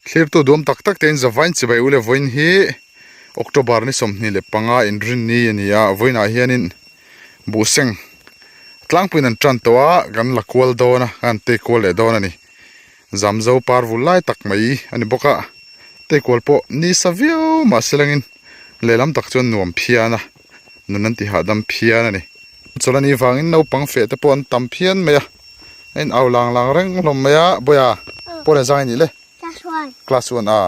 Thlirtu duam tak tak tein zavain chibai u le vawiin hi October ni 25 inrinni a ni a, vawiinah hianin buhseng tlangpuiin an tan tawh a, kan la kual dawn a, kan tei kual leh dawn a ni. Zamzo par vul lai tak mai a ni bawk a, tei kual pawh nisa viau mahse langin lehlam tak chuan nuam phian a, nun an ti hahdam phian a ni. Chawlh a nih vangin naupang feh te pawh an tam phian mai a. A in au lang lang reng hlawm mai a Bawiha pawn a zai a nih le Class one Class one a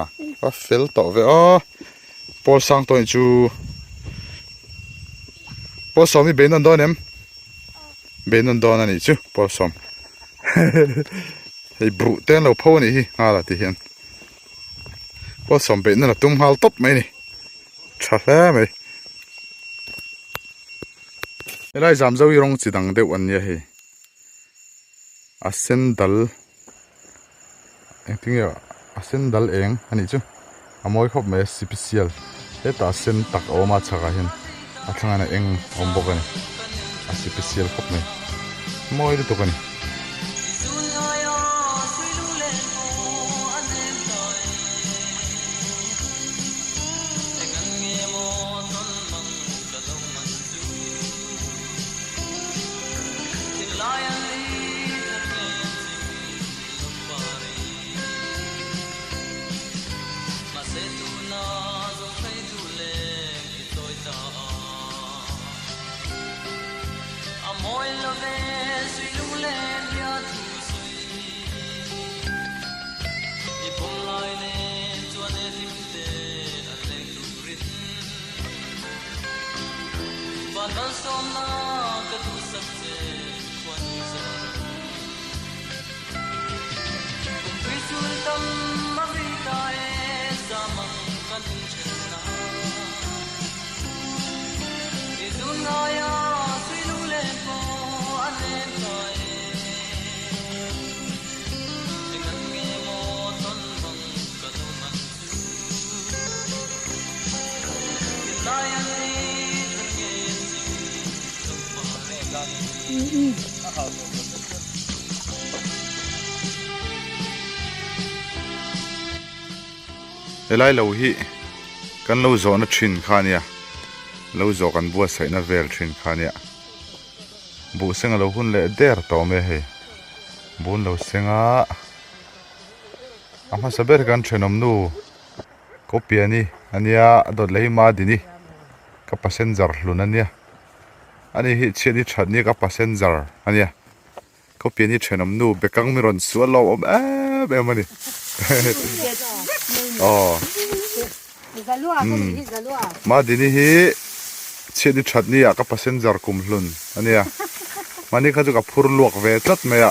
a fel tawh ve aw Pawl sang tawh chu Pawl sawm hi bein nawn dawn em bein nawn dawn a nih chu pawl sawm hei buh te an lo pho a nih hi nghal a ti hian pawl sawm beih nawn a tum nghal tawp mai a ni tha hle mai helai zam zo hi rawng chi dang deuh an nia hei. A sen dal engtin nge a sen dal eng a nih chu a mawi khawp mai a sipisial hetah a sen tak a awm a chhakah hian a thlangah hian a eng a awm bawk a ni a sipisial khawp mai mawi lutuk a ni. Helai lo hi kan lo zawhna thin kha a nia lo zawh kan buatsaihna vel thin kha a nia buh seng a lo hun leh der tawh mai a hei bun lo seng a a hmasa ber kan thenawm nu. Kopiani a nia a dawt leh hi Madini ka passenger hlun a nia ani hi chhiat hi that nia ka passenger a nia Kopiani thenawm nu bekang mi rawn sual lo awm em em a ni aw Madini hi chhiat hi that nia ka passenger kum hlun a nia mahni kha chu ka phur luak ve tlat mai a.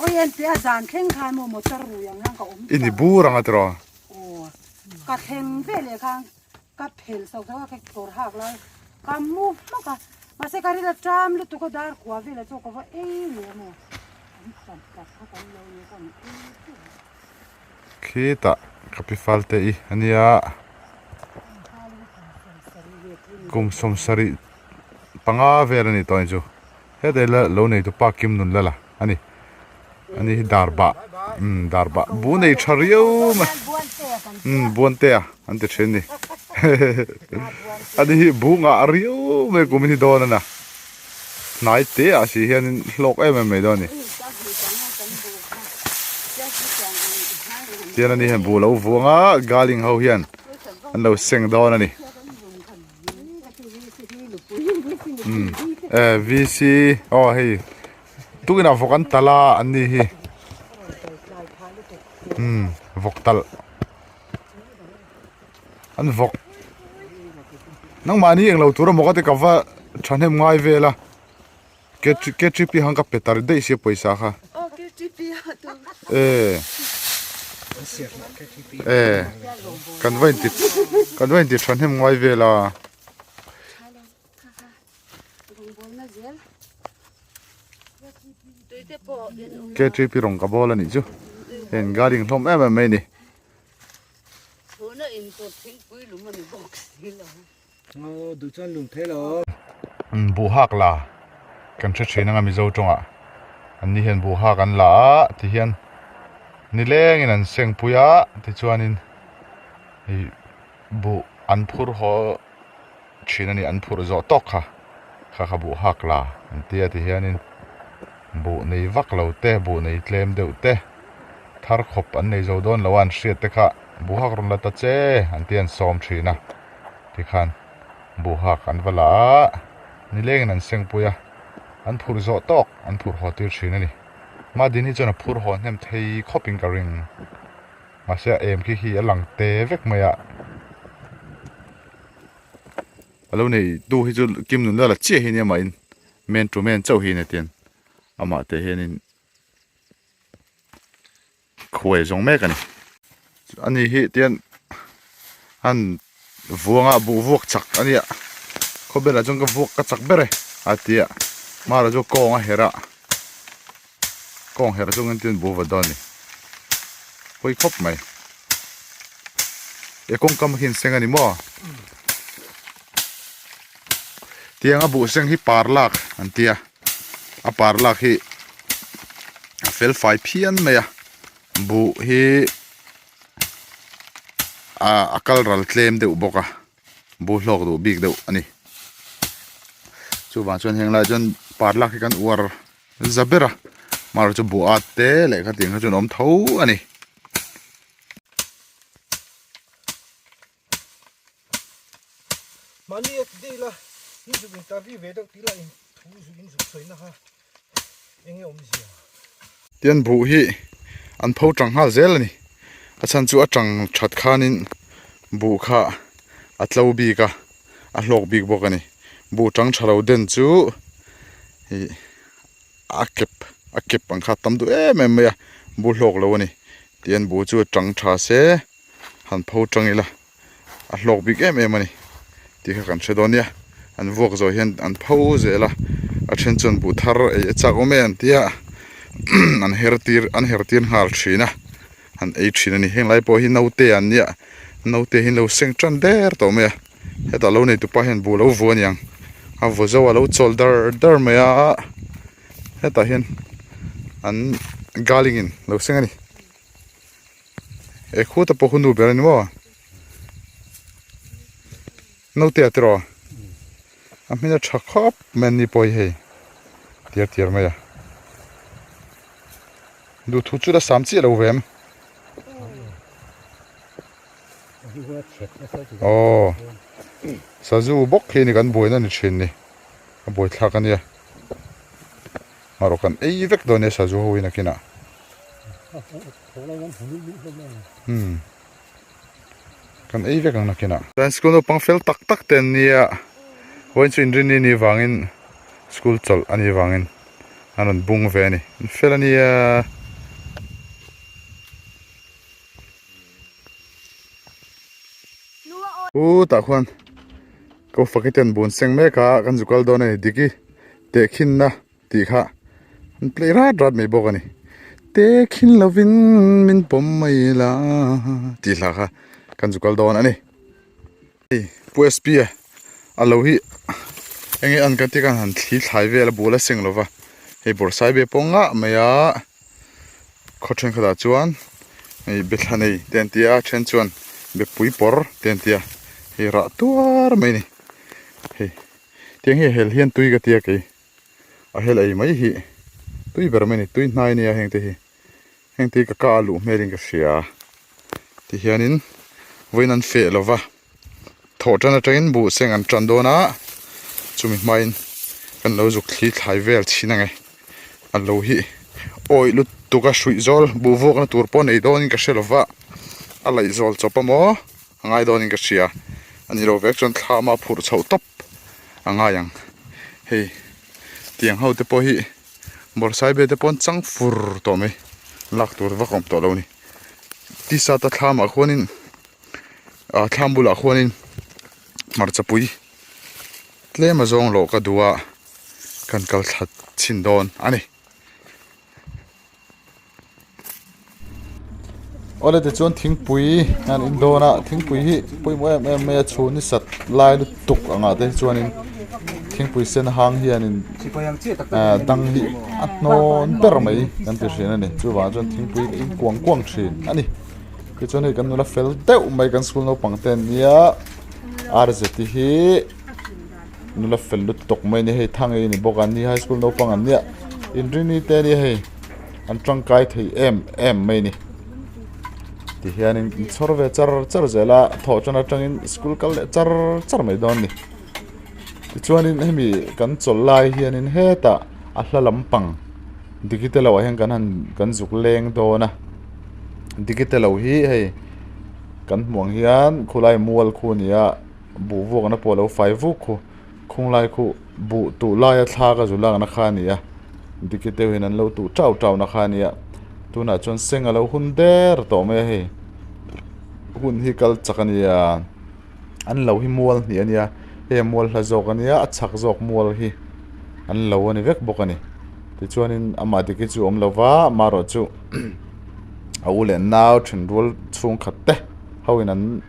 Oi en piah zan thleng khan maw motor rui ang hian ka awm I ni bur ang a tiraw? Aw ka thleng ve leh khan ka phel chho tho a ka kawr hak lai ka mu hmak a mahse ka ril a ṭam lutuk a dar kua velah chu ka va ei leh a maw an tam tak kha kan lo nia ka ni ei teuh a. Khitah ka pi fal te i a nia kum 75 vel a ni tawh a ni chu. Hetah hian lo nei tu pa Kim nun lala a ni ani hi dar bah umm dar bah bu nei tha riau mai umm buantea an ti thin a ni ani hi bu ngah riau mai kum hi dawn a na hnai te ah si hianin hlawk em em mai dawn a ni tihian ani hian bu lo vuang a galing ho hian an lo seng dawn a ni. Umm eh vc aw hei tukinah vawk an talh a an ni hi umm vawk talh an vawk nangmahni englo tur emaw ka ti ka va thahnem ngai vel a ktp khan ka pe tar daih sia pawisa kha eh eh kan va inti kan va inti thahnem ngai vel a. Ktp rawng ka bawl a nih chu heng garden hlawm em em mai a ni. Buh hak la kan hre thin anga Mizo tawngah an ni hian buh hak an la a ti hian. Nilengin an seng pui a tichuanin ih buh an phur haw thin a ni an phurh zawh tawk kha kha kha buh hak la an tia tihianin buh nei vak lo te buh nei tlem deuh te thar khawp an nei zo dawn lo a an hriat te kha buh hak rawn la ta che an tia an sawm thin a tikhan buh hak an va la a nilengin an seng pui a an phurh zawh tawk an phurh haw tir thin a ni. Madin hi chuan a phur haw hnem thei khawp in ka ring. Mahse a em khi hi a lang te vek mai a. A lo nei tu hi chu Kim Nunla la chiah hi nia mah in man to man chauh hi a ni tian amah te hian in khuai zawng mek a ni. Ani hi tian an vuanga buh vuak chak a nia khawvelah chuan ka vuak ka chak ber e a ti a mara chu kawng a herh a kawng herh chungin tian buh va dawn a ni pawi khawp mai e kawngkam hi an seng a ni maw tianga buh seng hi par lak an ti a a par lak hi a fel fai phian mai a buh hi a kal ral tlem deuh bawk a bu hlawk duh bik deuh a ni chuvang chuan heng lai chuan par lak hi kan uar za ber a mahse chu buh at te leh khatiang kha chuan a awm tho a ni. Mahni a ti daih la, in zuk interview ve deuh tih lah in thu zuk in zuk sawi na kha eng nge awmzia? Tian buh hi an pho tang nghal zel a ni. A chhan chu a tang that khanin buh kha a tlo bik a, a hlawk bik bawk a ni. Buh tang tha lo den chu ih a kep a kep ang kha a tam duh em em mai a, buh hlawk lo a ni. Tian buh chu a tang tha se. han pho tang ila a hlawk bik em em a ni tih kha kan hre dawn nia an vuak zawh hian an pho zel a a then chuan buh thar ei a chak awm e an tia an her tir an her tir nghal thin a an ei thin a ni heng lai pawh hi naute an nia naute hi an lo seng tan der tawh mai a hetah lo nei tupa hian buh a lo vu a niang a vu zo a lo chawl dar dar mai a hetah hian an galing in lo seng a ni. E khuta pawh hun nu ber a ni maw? Naute a tiraw? A hming a tha khawp mai an ni pawh hi hei tiar tiar mai a. Duhthu chu la sam chiah lo ve em? Aw sazu bawk hi ni kan buaina ni thin ni a buaithlak a nia. Marawh kan ei vek dawn nia sazu ho hi nakinah. Umm kan ei vek ang nakinah. Chuan school naupang fel tak tak te an nia vawiin chu inrinni anih vangin school chawlh anih vangin an rawn bung ve a ni an fel a nia. U tah khuan ko faki ten bun seng mek a kan zu kal dawn a ni diki tehkhinna tih kha an play rat rat mai bawk a ni tehkhin lovin min pawm mai la tih hla kha kan zu kal dawn a ni hei pu sp a a lo hi enge an kan tih khan han thli thlai vel a bul a seng lova hei bawrhsai ve pawh ngah mai a khaw thenkhatah chuan hei bethla nei te an ti a a then chuan bepui pawr te an ti a hei rah tuar mai a ni hei tiang hi a hel hian tui ka tia kei a hel ei mai hi tui ber mai a ni tui hnai a nia heng te hi heng te hi ka ka a luh hmelin ka hria tihianin vawiin an feh lova thawh tan atangin buh seng an tan dawn a chumi hmain kan lo zuk thli thlai vel chhin ang e a lo hi awih lutuk a hruih zawl buh vuakna tur pawh nei dawnin ka hre lova a laih zawl chawp a maw a ngai dawnin ka hria a ni lo vek chuan thlam a phurh chhoh tawp a ngai ang hei tiang ho te pawh hi bawrhsai be te pawh an chang fur tawh mai lak tur vak a awm tawh lo a ni t-shirt a thlamah khuanin ah thlam bulah khuanin hmarcha pui tlem a zawng loh ka duh a kan kal thla chhin dawn a ni. Awle tichuan thingpui an in dawn a thingpui hi pawimawh em em mai a chhun ni sat lai lutuk angah te hi chuanin. Thingpui sen hang hianin dang hi a hnawn ber mai kan ti thin a ni. Chuvang chuan thingpui ka in kuang kuang thin a ni. Tichuan hei kan nula fel deuh mai kan school naupang te an nia Arzeti hi nula fel lutuk mai a ni hei Thangei a ni bawk a ni high school naupang an nia Inrini te a nia hei an tangkai thei em em mai a ni. Tihianin in chhawr ve char char zel a thawh tan atangin school kal leh char char mai dawn a ni. Tichuanin hemi kan chawlh lai hianin hetah a hla lampang digital ah hian kan han kan zuk leng dawn a digital ho hi hei kan hmuh ang hian khulai mual khu a ni a buh vuakna pawh a lo fai vuk khu khunglai khu buh tuh laia thla ka zu lakna kha a ni a digital hian an lo tuh tau tau na kha a ni a tunah chuan seng a lo hun der tawh mai a hei hun hi kal chak a ni a. An lo hi mual hnih a nia, hei a mual hla zawk a nia, a chhak zawk mual hi an lo a ni vek bawk a ni. Tichuanin amah dik hi chu a awm lo va, amaherawh chu a u leh nau then rual chhungkhat te ho in an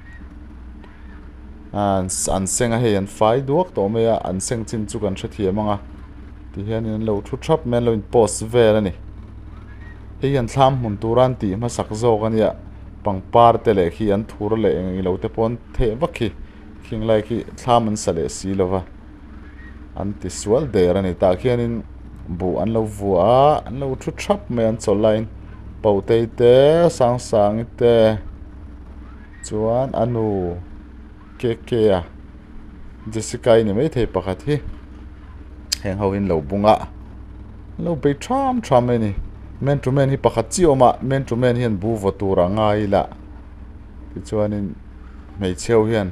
an seng a hei an fai duak tawh mai a, an seng chin chu kan hrethiam ang a, tihianin an lo thu thap mai a, an lo in post vel a ni. Hei hian thlam hmun tura an tih hmasak zawk a nia. Pangpar te leh khi an thur leh eng eng lo te pawh an theh vak khi khing lai khi thlam an sa leh si lo va an ti sual der a ni tah khianin buh an lo vuah a an lo thu thap mai a an chawlh laiin Pautei te Sangsangi te chuan a nu Keke a Jessica i ni maithei pakhat hi heng ho hi an lo bung a an lo bei tham tham mai a ni man to man hi pakhat chiah a awm a man to man hian bu vaw tur a ngai ila tichuanin hmeichhe ho hian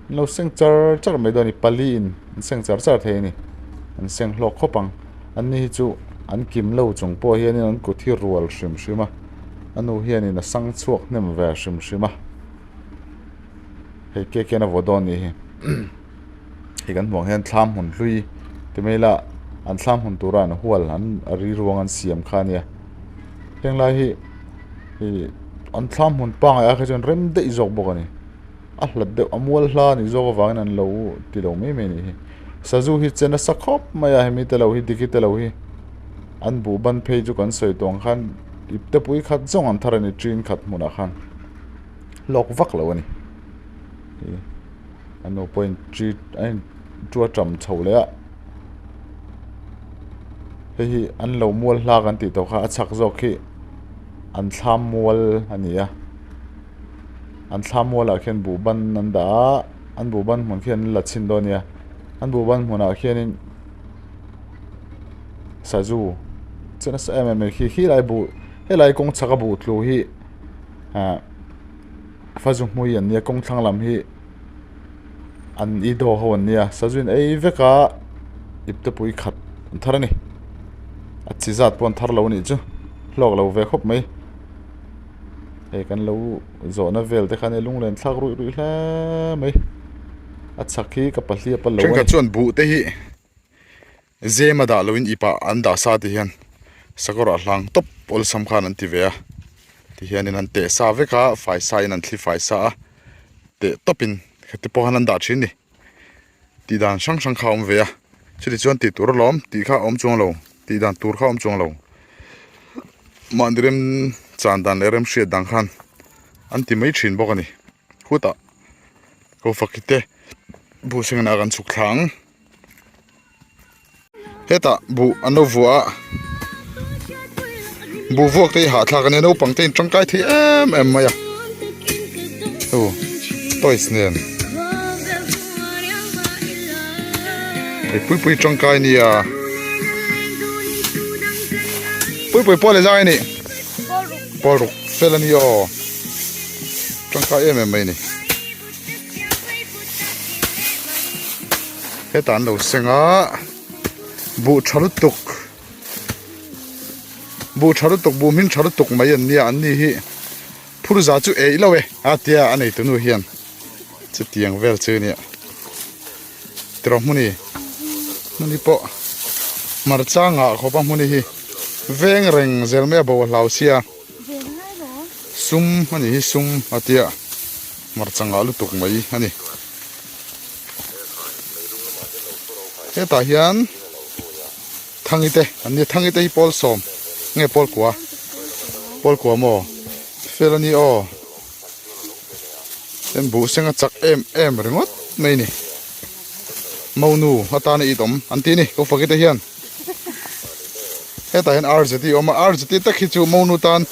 an lo seng char char mai dawn a ni pali in an seng char char thei a ni an seng hlawk khawp ang an ni hi chu an kim lo chung pawh hianin an kut hi rual hrim hrim a a nu hianin a sang chhuak hnem ve hrim hrim a. Hei cake hian a vaw dawn nih hi hei kan hmuh ang hian thlam hmun hlui ti mai ila an thlam hmun tura an hual an a riruang an siam kha a nia heng lai hi ih an thlam hmun pangai ah kha chuan rem daih zawk bawk a ni a hlat deuh a mual hla a nih zawk avangin an lo ti lo mai mai a nih hi sazu hi che nasa khawp mai a hemi te lo hi diki te lo hi an buh ban phei chu kan sawi tawh ang khan ipte pui khat zawng an thar a ni ṭin khat hmunah khan. Hlawk vak lo a ni. Ih a nu pawhin chi a in tua tam chho leh a. Hei hi an lo mual hlak an tih tawh kha a chhak zawk khi an thlam mual a ni a. An thlam mualah khian buh ban an dah a, an buh ban hmun khi an la chhin dawn a nia. An buh ban hmunah khianin sazu che nasa em em mai khi helai buh helai kawng chhaka buh tlu hi. ah fazu hmui an nia kawng thlang lam hi an i daw ho an nia sazu in ei vek a ipte pui khat an thar a ni a chi zat pawh an thar lo a nih chu hlawk lo ve khawp mai hei kan lo zawhna vel te khan lunglen thlak ruih ruih hle mai a chhak hi ka pahliap a lo a ni. Thenkhat chuan buh te hi Zem a dah loin ipah an dah sa ti hian sakawr ah hlang tawp awlsam khan an ti ve a ti hianin an teh sa vek a fai sa in an thli fai sa a teh tawpin heti pawh khan an dah thin a ni tih dan hrang hrang kha a awm ve a chuti chuan tih tur alawm tih kha a awm chuang lo tih dan tur kha a awm chuang lo mahni rem chan dan leh rem hriat dan khan an ti mai thin bawk a ni khutah ko faki te buh sengah kan chhuk thla ang. Hetah buh an lo vuah a buh vuak te hi hahthlak a nia naupang te in tangkai thei em em mai a aw toys nen hei pui pui tangkai a nia pui pui pawh leh zai a ni pawl ruk fel a ni aw tangkai em em mai a ni. Hetah an lo seng a buh tha lutuk buh tha lutuk buh hmin tha lutuk mai an nia an ni hi phur za chu eih lo e a tia a nei tunu hian chutiang vel chu a nia tiraw hmuni hmuni pawh hmarcha ngah khawp a hmuni hi veng reng zel mai a bo a hlau sia sum a nih hi sum a tia. Hmarcha ngah lutuk mai a ni. Hetah hian Thangi te an nia Thangi te hi pawl sawm nge pawl kua pawl kua maw fel a ni aw chuan buh seng a chak em em ringawt mai a ni monu atana it awm an tih a ni ko faki te hian hetah hian RZT a awm a RZT tak hi chu monu tan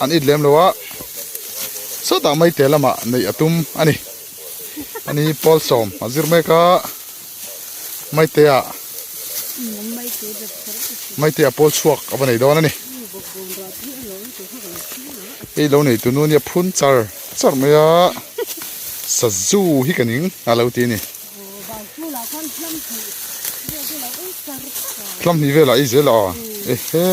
an it lem lo a sawtah maite lamah neih a tum a ni ani pawl sawm a zir mek a. Maitea Maitea pawl chhuak a va nei dawn a ni. Hei lo nei tunu nia phun char char mai a sazu hi ka ning a lo ti a ni. Hlam hnih velah ei zel a ehe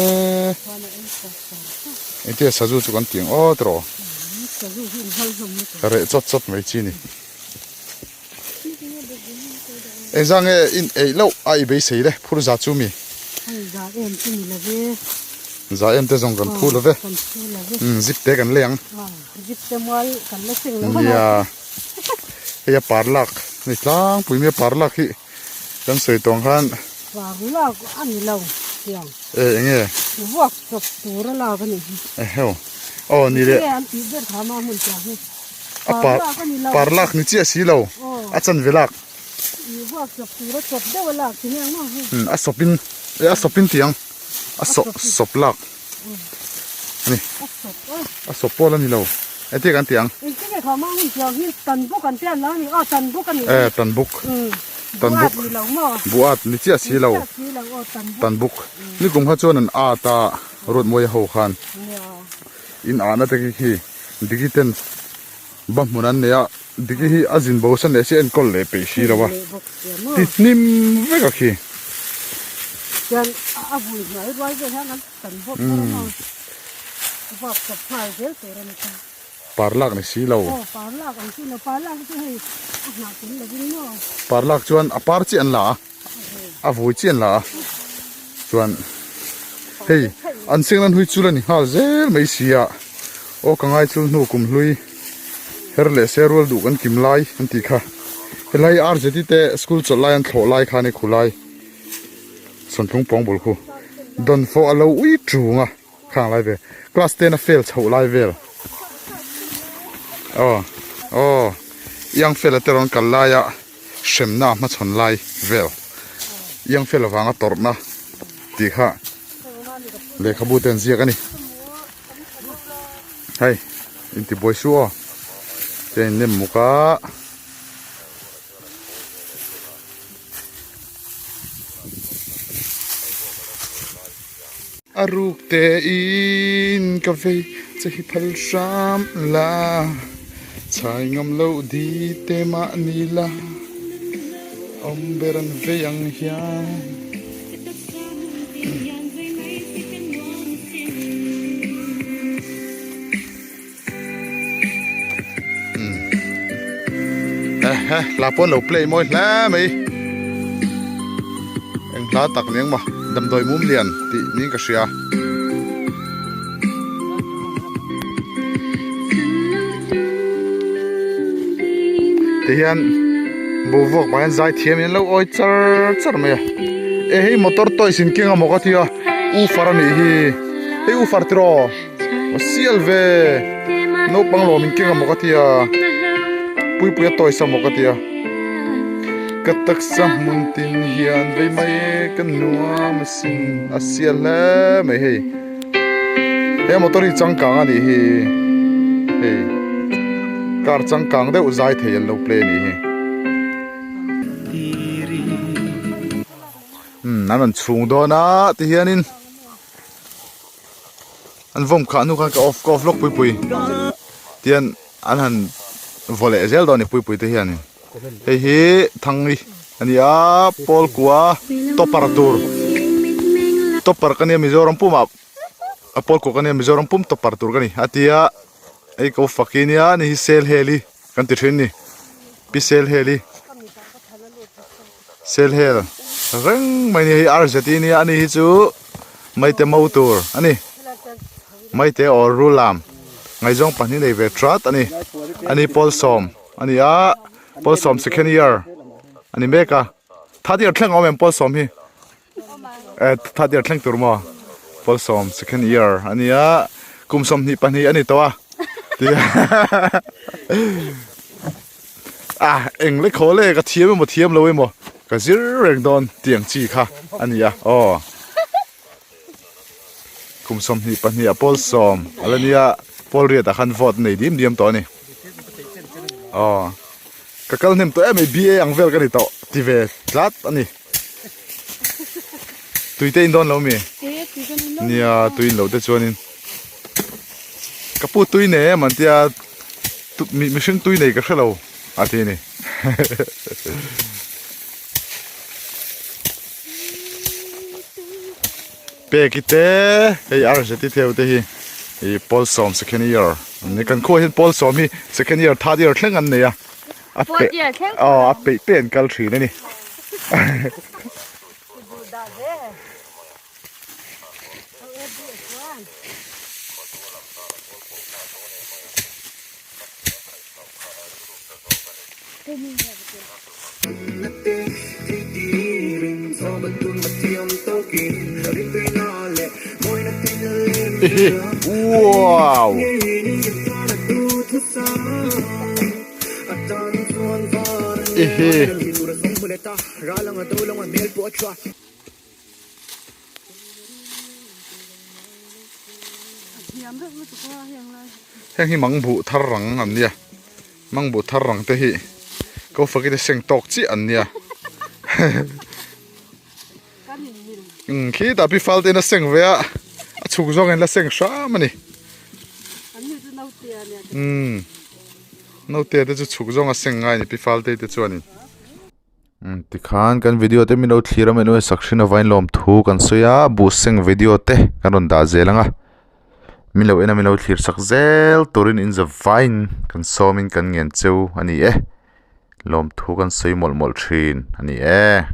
engtia sazu chu kan ti ang aw tiraw reh chawt chawt mai chi a ni. Engzah nge in eih loh a i beisei le phur za chu mi? Hei za em chu ni love. Za em te zawng kan phu love. Kan phu love. Umm zip te kan lei ang. Zip te mual kan la seng lo. Nia. Hei a par lak ni tlangpui mai a par lak hi kan sawi tawng khan. Par lak a ni lo tiang. E enge? Vuak chawp tur a lak a nih hi. Eheu. Aw ni le. Enge an tih ber kha ma hmun tiang hi. A par par lak ni chiah si lo a chanve lak. A sawp in e a sawp in tiang a sawp sawp lak a ni a sawp pawl a ni lo engtin kan ti ang. E tan buk tan buk buat ni chiah si lo tan buk nikum kha chuan an at a Ruatmawia ho khan. In ahna te khi khi Diki ten ba hmun an nei a, Diki hi a zin bo san leh si a enkawl leh peih si lo a, ti hnim vek a khi. Par lak ni si lo. Par lak chuan a par chiah an la a. a vui chian la a chuan hei an signal hlui chul a ni nghal zel mai si a aw ka ngai chul hnu kum hlui her leh se rual duh kan kim lai an tih kha helai RZT te school chawlh lai an thlawh lai khan i khulai sawntlung pawng bul khu dawnfawh a lo ui tung a. Khang lai vel class ten a fail chhoh lai vel aw aw iang fel a te rawn kal laia hremna a hmachhawn lai vel iang fel avanga tawrhna tih kha lehkhabu te an ziak a ni hei intibuai suh aw te a innem muk a. A ruk te in ka vei che hi phal hram la chhai ngam loh di te mah ni la awm ber an vei ang hian. Ehe hla pawh an lo play mawi hle mai eng hla tak ni ang maw damdawi mum lian tih niin ka hria. Tihian boruak pah hian zai thiam in an lo awi char char mai a e hei motor toys in keng amaw ka tia ufar anih hi hei ufar tiraw. A sial ve naupang lawm in keng amaw ka tia puipuia toys amaw ka tia ka taksa hmun tin hian vei mai ka nuam asin a sial hle mai hei he motor hi changkang a nih hi hei car changkang deuh zai thei an lo play a nih hi umm an rawn chhung dawn a tihianin. An vawm khah hnu khan ka off ka off lawk pui pui tian an han vaw leh zel dawn a ni pui pui te hianin hei hi Thangri a ni a pawl kua topper tur topper ka nia Mizoram pumah a pawl kua ka nia Mizoram pum topper tur ka ni a tia hei ko fak hi nia ni hi sel hel hi kan ti thin a ni pi sel hel hi. Selhel reng mai ni hei RZT nia ani hi chu maite mo tur ani maite or rulam ngaihzawng pahnih nei ve trat ani ani pawl sawm ani a pawl sawm second year ani mek a. Third year thleng a awm em pawl sawm hi? Eh third year thleng tur maw? Pawl sawm second year a nia kum 22 a ni tawh a. A eng le khaw le ka thiam emaw thiam lo emaw ka zir reng dawn tiang chi kha a ni a aw. Kum 22 a pawl sawm a la nia pawl riat ah khan vote nei dim diam tawh a ni. Aw ka kal hnem tawh em mai BA ang vel ka ni tawh ti ve tlat a ni. Tui te in dawn lo mi? Nia tui in lo te chuanin ka pu tui nei em an tia mihring tui nei ka hre lo a ti a ni. Peki te hei RZT theu te hi ih pawl sawm second year an ni kan khuaah hian pawl sawm hi second year third year thleng an nei a a peih aw a peih peh an kal thin a ni. Wow! Ehe! Heng hi mangbuh thar rang an nia. Mangbuh thar rang te hi ko fakite seng tawk chiah an nia. Umm khitah pi fal te in a seng ve a, a chhuk zawng in la seng hram a ni. Umm naute te chu chhuk zawng a seng ngai a ni pi fal te te chuanin. Umm tikhan kan video te min lo thlir a menu sak hrin avain lawm thu kan sawi a buh seng video te kan rawn dah zel ang a min lo en a min lo thlir sak zel turin in za vain kan sawmin kan ngen cheu a ni e lawm thu kan sawi mawlh mawlh thin a ni e.